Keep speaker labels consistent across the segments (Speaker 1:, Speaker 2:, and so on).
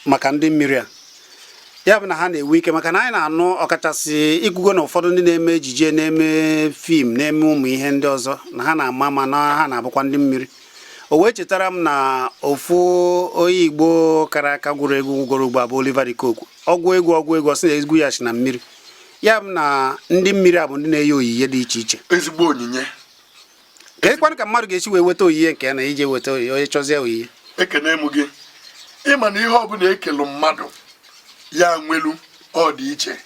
Speaker 1: Maka ndị mmiri a, ya bụ na ha na-enwe ike, maka na anyị na-anụ, ọkachasị ikwugo na ụfọdụ ndị na-eme ejije, na-eme film, na-eme ụmụ ihe ndị ọzọ, na ha na-ama ma na ha na-abụkwa ndị mmiri. O wee chetara m na ofu onye Igbo kara aka gwụrụ egwu gwụgoro ugbu a bụ Oliver De Coque. Ọgwụ egwu, ọgwụ egwu, ọ sị na egwu ya si na mmiri. Ya bụ na ndị mmiri a bụ ndị na-enye onyinye dị iche iche.
Speaker 2: Ezigbo onyinye.
Speaker 1: Ka ekwanụ ka mmadụ ga-esi wee weta onyinye nke ya na ije weta onyinye, onye chọzie onyinye?
Speaker 2: Ekene m gị. Ịma na ihe ọbụla ekelu mmadụ ya nwelu, ọ dị iche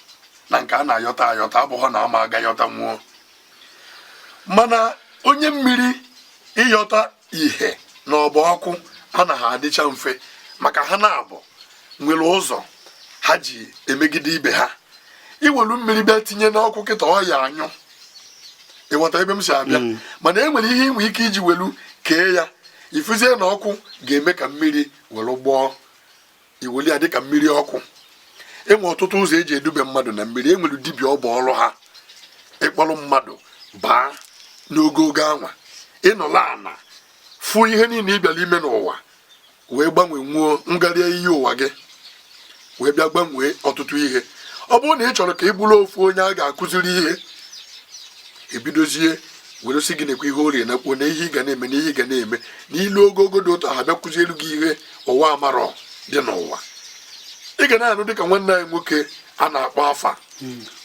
Speaker 2: na nke a na-ayọta ayọta. Abụghọ na ama aga yọta nwụọ, mana onye mmiri ịyọta ihe na ọbụ ọkụ anaghị adịcha mfe, maka ha na-abụ nwere ụzọ ha ji emegide ibe ha. Iwelu mmiri bịa tinye n'ọkụ kịta, ọ ya anyụ. Ịghọta ebe m si abịa? Mana e nwere ihe inwe ike iji welu kee ya, ifuzie na ọkụ ga-eme ka mmiri welu gbọọ, iweli ya dịka mmiri ọkụ. Enwe ọtụtụ ụzọ eji edube mmadụ na mmiri. Enwere dibịa ọ bụ ọrụ ha ịkpọrọ mmadụ baa n'ogogo anwa, ịnọla ana fụ ihe niile ị bịara ime n'ụwa, wee gbanwee nwuo ngharịa ihe ụwa gị, wee bịa gbanwee ọtụtụ ihe. Ọ bụrụ na ị chọrọ ka ị bụrụ ofu onye a ga-akụziri ihe, ebidozie were sị gị nekwa ihe orie na kwuo na ihe ị ga na-eme na ihe ị ga na-eme na ilu ogogo dị ụtọ, ha bịa kụzielu gị ihe ụwa amarọ dị n'ụwa. Ị ga na-anụ dịka nwanne anyị nwoke a na-akpọ afa,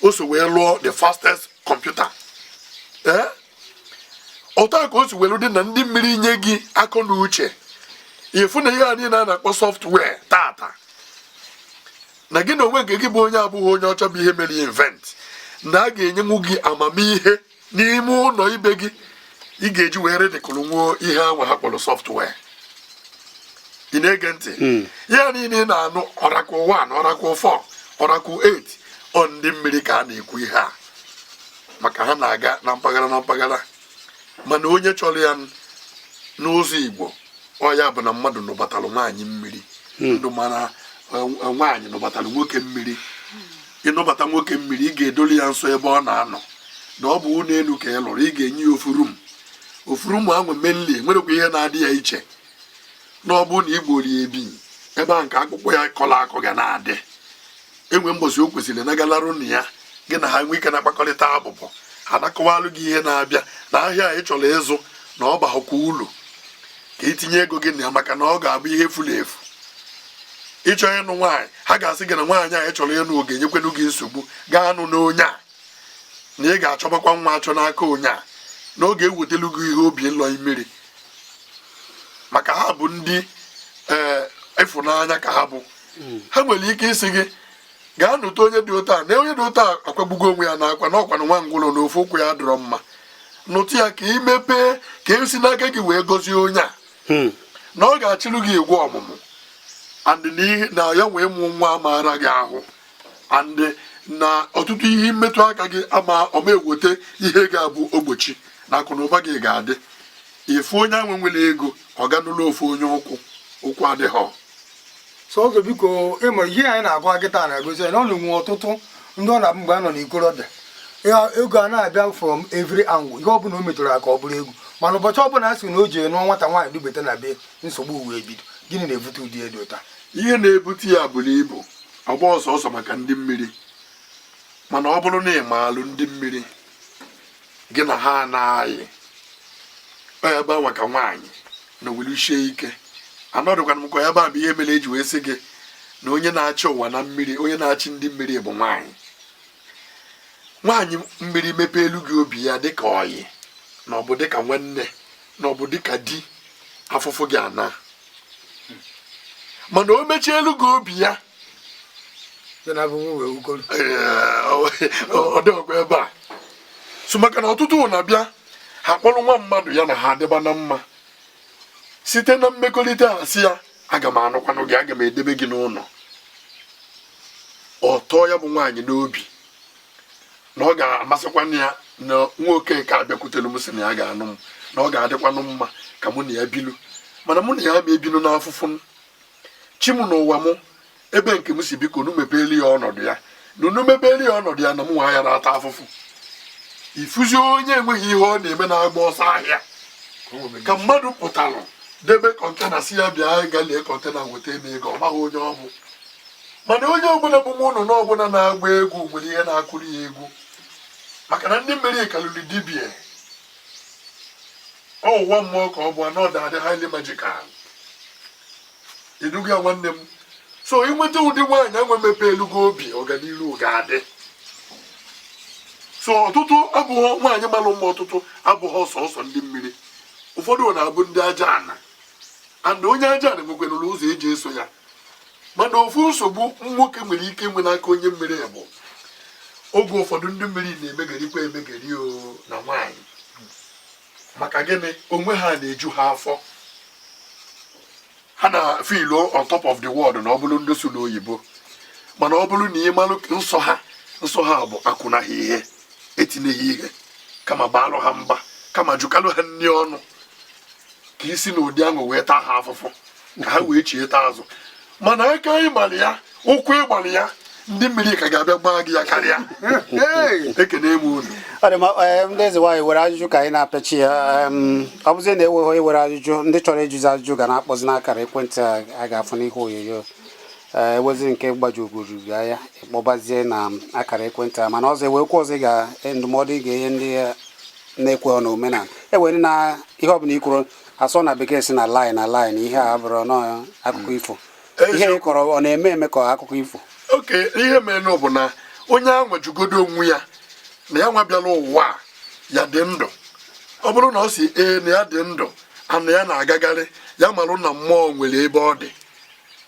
Speaker 2: o so wee lụọ the fastest computer. Ee, otu a ka o si welu dị na ndị mmiri nye gị akọ na uche, ịfụ na ihe a niile a na-akpọ software tata, na gị na onwe nke gị bụ onye abụghị onye ọcha bụ ihe mere invent, na a ga-enyenwu gị amamihe n'ime ụlọ ibe gị ị ga-eji wee redịkụrụ nwuo ihe ahụ ha kpọrọ software. Ị na-ege ntị? Ihe niile ị na-anụ, Oracle 1, Oracle 4, Oracle 8, ọ ndị mmiri ka a na-ekwu ihe a maka ha na-aga na mpaghara na mpaghara. Mana onye chọrọ ya n'ụzọ Igbo, ọ ya bụ na mmadụ nụbatalụ nwaanyị mmiri ndụ, mana nwaanyị nụbatalụ nwoke mmiri. Ịnụbata nwoke mmiri, ị ga-edoli ya nso ebe ọ na-anọ, na ọ bụ ụlọ elu ka ị lụrụ, ị ga-enye ya ofu room. Ofu room ahụ mainly nwerekwa ihe na-adị ya iche, na ọ bụrụ na igbori ya ebi ebe a, nke akpụkpọ ya kọrọ akọ ga na-adị. Enwe mbọsị o kwesịrị nagalarụ na ya, gị na ha nwee ike na-akpakọrịta abụbọ, ha nakọwalụ gị ihe na-abịa na ahịa a ị chọrọ ịzụ, na ọ bahụkwa ulu ka itinye ego gị na ya, maka na ọ ga-abụ ihe furu efu. Ịchọ ịnụ nwaanyị, ha ga-asị gị na nwaanyị a ị chọrọ ịnụ ọ ga-enyekwenu gị nsogbu, gaa nụ n'onye a, na ị ga-achọbakwa nwa achọ n'aka onye a, na ọ ga-ewetelu gị ihe obi nlọ mmiri, maka ha bụ ndị ee ịfụnanya ka ha bụ. Ha nwere ike isi gị gaa nụta onye dị ụtọ a, na onye dị ụtọ a akwagbugo onwe ya n'akwa, na ọkwa na nwa ngwụrọ na ofu ụkwụ ya dịrọ mma. Nụtụ ya ka ị mepee, ka esi n'aka gị wee gọzie onye a, na ọ ga-achịrụ gị egwu ọmụmụ and n'ihe na ya wee mụ nwa amaara gị ahụ, and na ọtụtụ ihe mmetụ aka gị ama ọma eweta ihe ga-abụ ogbochi na akụ na ụba gị ga-adị. Ifu onye ahụ nwere ego, ọ ga nụlụ ofu onye ụkwụ ụkwụ adịghọ.
Speaker 3: Sọzọ, biko, ịma ihe anyị na-agwa kịta na-egosi anyị na ọ na-enwe ọtụtụ ndị ọ na-abụ mgbe a nọ n'ikorobịa ya, ego a na-abịa from every angle, ihe ọbụla o metụrụ aka ọ bụrụ ego. Mana ụbọchị ọbụla a sị na o ji nụọ nwata nwaanyị dubete na be, nsogbu uwe ebido. Gịnị na-ebute ụdị edo taa?
Speaker 2: Ihe na-ebute ya buru ibu. Ọgba ọsọ maka ndị mmiri, mana ọ bụrụ na ị maalụ ndị mmiri gị na ha na-ayị ebe a, maka nwaanyị na weluchie ike anọdụkwana m ka ebe a bụ ihe mere eji wee sị gị na onye na-achị ụwa na mmiri, onye na-achị ndị mmiri bụ nwaanyị. Nwaanyị mmiri mepee elu gị obi ya dịka ọyị, na ọ bụ dịka nwanne, na ọ bụ dịka di, afụfụ gị ana. Mana o mechie elu gị obi ya,
Speaker 3: site na abụghị wee wukọrọ.
Speaker 2: Ee, ọ dịghịkwa ebe a so, maka na ọtụtụ na-abịa, ha kpọrọ nwa mmadụ ya na ha adịba na mma site na mmekọrịta a, sị ya, "Aga m anụkwanụ gị, aga m edebe gị n'ụlọ." Ọ tọọ ya bụ nwaanyị n'obi na ọ ga-amasịkwanụ ya na nwoke nke abịakwutere m sị na ya ga-anụ m, na ọ ga-adịkwanụ mma ka mụ na ya bilu, mana mụ na ya ma ebinu n'afụfụ chi m n'ụwa mụ ebe nke m si. Biko, nu mepeelu ya ọnọdụ ya, na unu mepeelu ya ọnọdụ ya, na mụ nwa ya na-ata afụfụ. Ifuzi onye enweghị ihe ọ na-eme na-agba ọsọ ahịa ka mmadụ pụtalụ. Debe container, si ya bịa ga lie container, weta eme ego. Ọ maghị onye ọ bụ. Mana onye ọbụla bụ nwa ụnụ ọbụla na-agba egwu nwere ihe na-akụrụ ya egwu, maka na ndị mmiri karịrị dibịa. Ọ ụwa mmụọ ka ọ bụ anọdụ adị highly magical. Iduga ya, nwanne m. So inweta ụdị nwaanyị anwe mepe elugo obi, ọganiru ga-adị. So ọtụtụ abụghọ nwaanyị malụ mma, ọtụtụ abụghọ sọsọ ndị mmiri. Ụfọdụ na-abụ ndị aja ana, and onye aja ana nwekwanụrụ ụzọ eji eso ya. Mana ofu nsogbu nwoke nwere ike inwe n'aka onye mmiri bụ, oge ụfọdụ ndị mmiri na-emegerikwa emegeri o na nwaanyị. Maka gịnị? Onwe ha na-eju ha afọ, ha na feel on top of the world, na ọ bụrụ ndị so n'oyibo. Mana ọ bụrụ na ị malụ nsọ ha, nsọ ha bụ akwụnaghị ihe, etinyeghị ihe, kama baalụ ha mba, kama jụkalụ ha nri ọnụ, ka isi na ụdị ahụ wee taa ha afụfụ, ka ha wee chie taa azụ. Mana aka ịgbalị ya, ụkwụ ịgbalị ya, ndị mmiri ka ga-abịa gbaa gị ya karịa. Ekene m unu.
Speaker 1: Ọ dị mma. Ndị eze nwaanyị were ajụjụ ka anyị na-apịachi ya. Ọ bụzie na enweghị onye were ajụjụ, ndị chọrọ ịjụzi ajụjụ ga na-akpọzi n'akara ekwentị a ga-afụ n'ihe onyonyo. Ewezi nke gbajugoro ya, ịkpọbazie na akara ekwentị a. Mana ọzọ, ewekwa ọzọ, ị ga ndụmọdụ ị ga-enye ndị na-ekwe na omenala ewere na ihe ọbụla i kwuru asọ na bekee si na line na line, ihe a bụrụ nọọ akụkọ ifo, ihe ị kọrọ ọ na-eme eme ka akụkọ ifo.
Speaker 2: Oke ihe mere bụ na onye ahụ jugodo onwe ya na ya nwa bịara ụwa a, ya dị ndụ. Ọ bụrụ na ọ si ee na ya dị ndụ, ana ya na-agagharị, ya marụ na mmụọ nwere ebe ọ dị,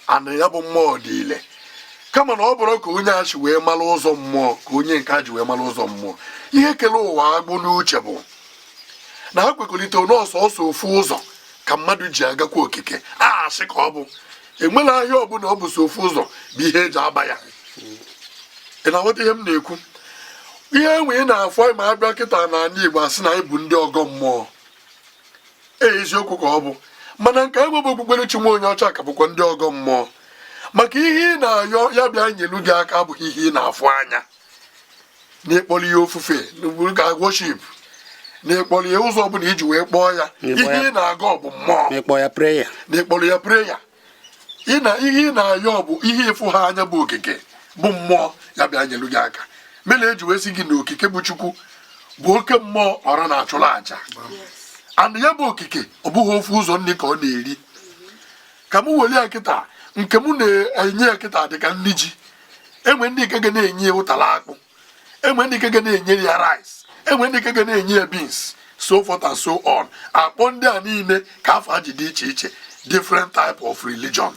Speaker 2: ana ya bụ mmụọ dị ile. Kama na ọ bụrụ ka onye a si wee mara ụzọ mmụọ, ka onye nke a ji wee mara ụzọ mmụọ. Ihe kere ụwa agbụ n'uche bụ na ha kwekọrịta n'ọsọ ọsọ ofu ụzọ ka mmadụ ji agakwa okike. A asị ka ọ bụ enwela ahịa ọbụla, ọ bụ so ofu ụzọ bụ ihe eji aba ya. Ị na-aghọta ihe m na-ekwu? Ihe enwe ị na-afọ ma abịa kịta n'ala Igbo, asị na anyị bụ ndị ọgọ mmụọ. Ee, eziokwu ka ọ bụ. Mana nke enwe bụ okpukperechi nwa onye ọcha ka bụkwa ndị ọgọ mmụọ, maka ihe ị na-ayọ ya bịa nyelu gị aka abụghị ihe ị na-afụ anya na ịkpọrọ ya ofufe ka worship, na ịkpọrọ ya ụzọ ọbụla iji wee kpọọ ya. Ihe ị na-agọ bụ mmụọ.
Speaker 1: Ma ịkpọ ya prayer.
Speaker 2: Na ịkpọrọ ya prayer, ị na ihe ị na-ayọ bụ ihe ịfụ ha anya, bụ okike, bụ mmụọ ya bịa nyelu gị aka. Mere eji wee sị gị na okike bụ Chukwu, bụ oke mmụọ ọra na-achụrụ àjà. And ya bụ okike, ọ bụghị ofu ụzọ nri ka ọ na-eri. Ka m were ya kịta, nke m na-enye ya kịta dị ka nri ji. Enwe ndị nke ga na-enye ya ụtara akpụ, enwe ndị nke ga na-enye ya rice, enwe ndị nke ga na-enye ya beans, so forth and so on. Akpọ ndị a niile ka afọ ji dị iche iche, different type of religion.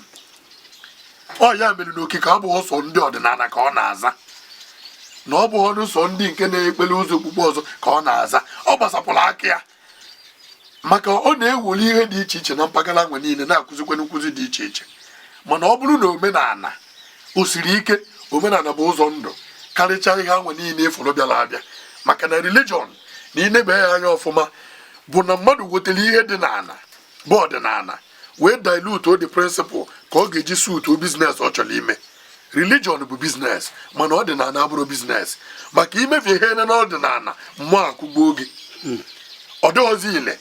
Speaker 2: Ọ ya mere na okike abụghị sọ ndị ọdịnala ka ọ na-aza, na ọ bụghị sọ ndị nke na-ekpere ụzọ okpukpe ọzọ ka ọ na-aza. Ọ gbasapụrụ aka ya, maka ọ na-ewuli ihe dị iche iche na mpaghara nwe niile, na-akụzikwa nkụzi dị iche iche. Mana ọ bụrụ na omenala o siri ike, omenala bụ ụzọ ndụ karịchaa ihe anwe niile ịfụrụ bịara abịa. Maka na religion, na inebe ya anya ọfụma, bụ na mmadụ wetara ihe dị n'ala bụ ọdịnala wee dilute the principle ka ọ ga-eji suit business ọ chọrọ ime. Religion bụ business, mana ọdịnala abụrụ business. Maka imebi ihe na n'ọdịnala, mmụọ akụgbuo gị, ọ dịghọzi ile.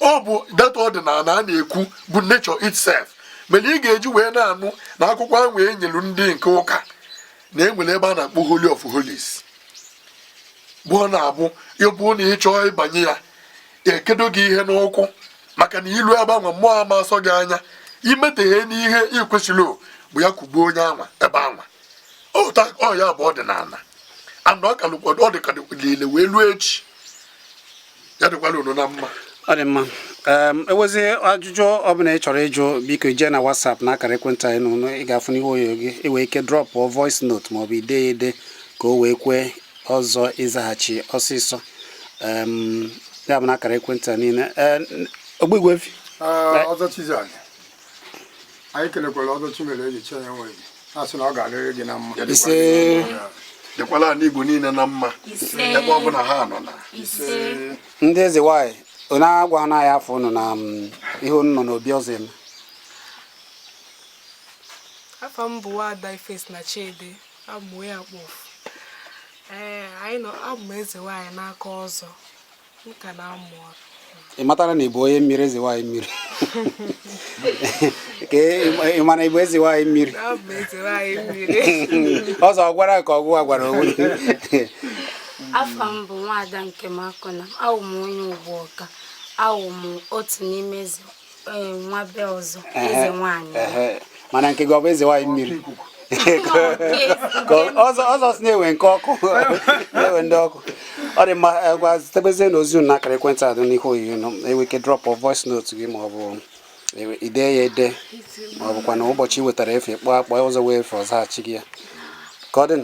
Speaker 2: Ọ bụ data ọdịnala a na-ekwu bụ nature itself mere ị ga-eji wee na-anụ na akwụkwọ ahụ e nyelu ndị nke ụka na enwere ebe a na-akpọ Holy of Holies, bụ ọ na-abụ ịbụ na ị chọọ ịbanye ya, ekedo gị ihe n'ụkwụ, maka na ilu ebe anwa, mmụọ ama asọ gị anya imeteghe n'ihe ị kwesịrị bụ ya kugbuo onye anwa ebe anwa. Ọ ya bụ ọdịnala, and ọ kalụkwa ọ dịka niile wee luo echi. Ya dịkwala unu na mma.
Speaker 1: Ọ dị mma. Ewezi ajụjụ ọbụla ị chọrọ ịjụ, biko jee na WhatsApp na akara ekwentị anyị n'ụlọ ị ga-afụ n'ihu onyonyo gị. Ị nwere ike drop voice note maọbụ ide ya ede ka o wee kwee ọzọ ịzaghachi ọsịsọ. Ya bụ na akara ekwentị a niile. Ogbigwe efi.
Speaker 3: Ee, ọzọ Chizzy, anyị kelekwara ọzọ Chimere eji chi ya nwere a sị na ọ ga-adịrị gị na mma.
Speaker 2: Ya.
Speaker 1: Ise.
Speaker 2: Dịkwala ala Igbo niile na mma.
Speaker 4: Ise.
Speaker 2: Ebe ọ bụla ha nọ na.
Speaker 4: Ise.
Speaker 1: Ndị eze nwanyị, unu agwa na ya afọ unu na ihe unu nọ n'obi ọzọ eme.
Speaker 5: Afọ m bụ Nwada Ifes na Chidi, abụ m onye Akpọfu. Ee, anyị nọ, abụ m eze nwaanyị n'aka ọzọ, m ka na-amụ ọrụ.
Speaker 1: Ị matara na ị bụ onye mmiri, eze nwaanyị mmiri? Ka ị ma na ị bụ eze nwaanyị mmiri?
Speaker 5: Abụ m eze nwaanyị mmiri.
Speaker 1: Ọzọ ọ gwara ka ọgwụ a gwara onwe.
Speaker 4: Afa m bụ Nwaada Nkemakona. Awụ m onye Ugbo Ọka. Awụ m otu n'ime eze nwa be ọzọ, eze nwaanyị.
Speaker 1: Ehe. Mana nke gị, ọ bụ eze nwaanyị mmiri? Ka ọzọ ọzọ si na-ewe nke ọkụ, na-ewe ndị ọkụ. Ọ dị mma. Gwa zitebezie na ozi unu n'akara ekwentị a dị n'ihu onyonyo nọ. Enwe ike drop voice note gị, ma ọ bụ ide ya ede, ma ọ bụkwa na ụbọchị ị wetara efe kpọọ akpọ ọzọ wee efe ọzaghachi gị ya. Ka ọ dị.